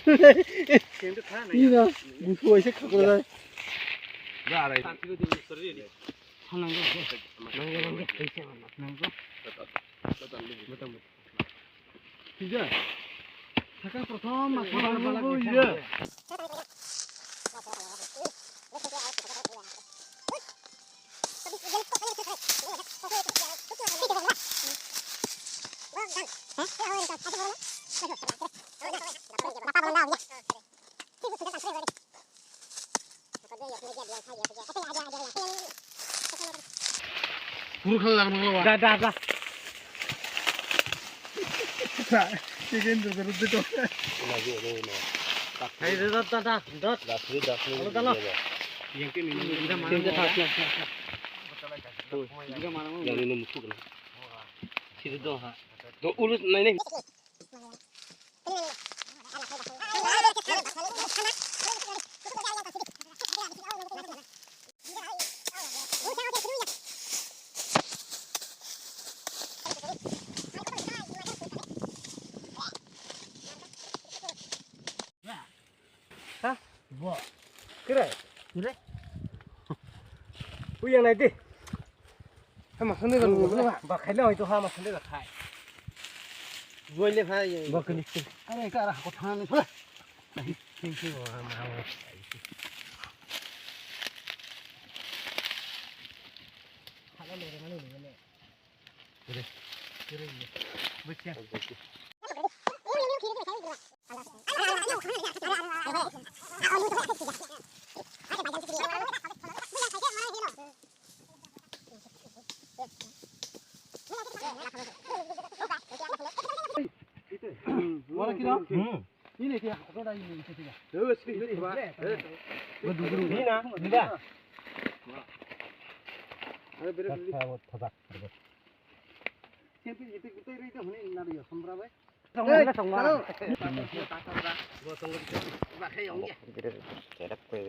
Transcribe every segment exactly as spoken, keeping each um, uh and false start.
Ina, gusu waisa khakra dai. Tija, sakha prothom ma khabar balak. Puro khala lang nang lawa. Da, da, da. Sa, chicken tu terus tu. Hai, da, da, da, da, da. Dasri, dasri. Halo, halo. Yang kini ni. Yang ni musuh kena. Sini dong ha. Do ulus nai nai. Ha? Bo. Kira? Kira? Uyang nai di. Hama sande kan ba. Ba khaina hoito hama sande ba khai. Boile khai. Ba kini. Are ka ra ko thana ni. King king wa ma wa. Hala le re mani le. Wala kira? Hmm. Ini dia, aku dah ini, ini dia. Terus, ini, ini, ini. Ini na, ini dah. Ada beda. Thajak.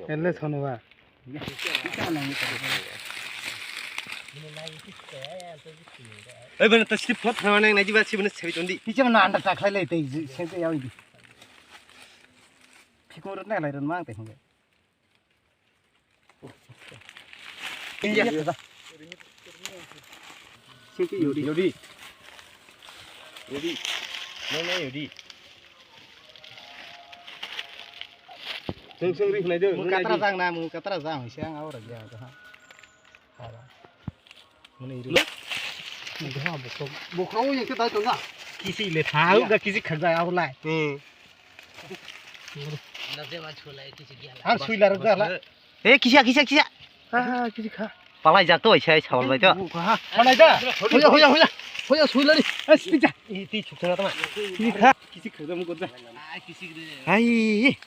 Ele sono ba. Oi bana ta slip khop thangma nang nai jiba sibana sebi tondi. Kicha mana anda ta khlai lai tei se tei yawi di. Phikung rot nai lai ron mang tei hung. Iya. Singki yodi. Yodi. Yodi. Nang nang yodi. Sing sing ri nai de. Mu katra jang na, mu katra jang, siang awar aja ha. Hala. Mane iri. Bokhro yang kita itu na. Kisi le thau ga kisi khajai awlai. Hmm. Ang suilar gala. Eh, kisa, kisa, kisa. Ah, kisi kha. Palai jak to, sai sawal bai to. Palai da. Hoya, hoya, hoya. Hoya suilari. Eh, sipija. Iti chuksa tama. Kisi kha. Kisi kha, mo kota. Ai.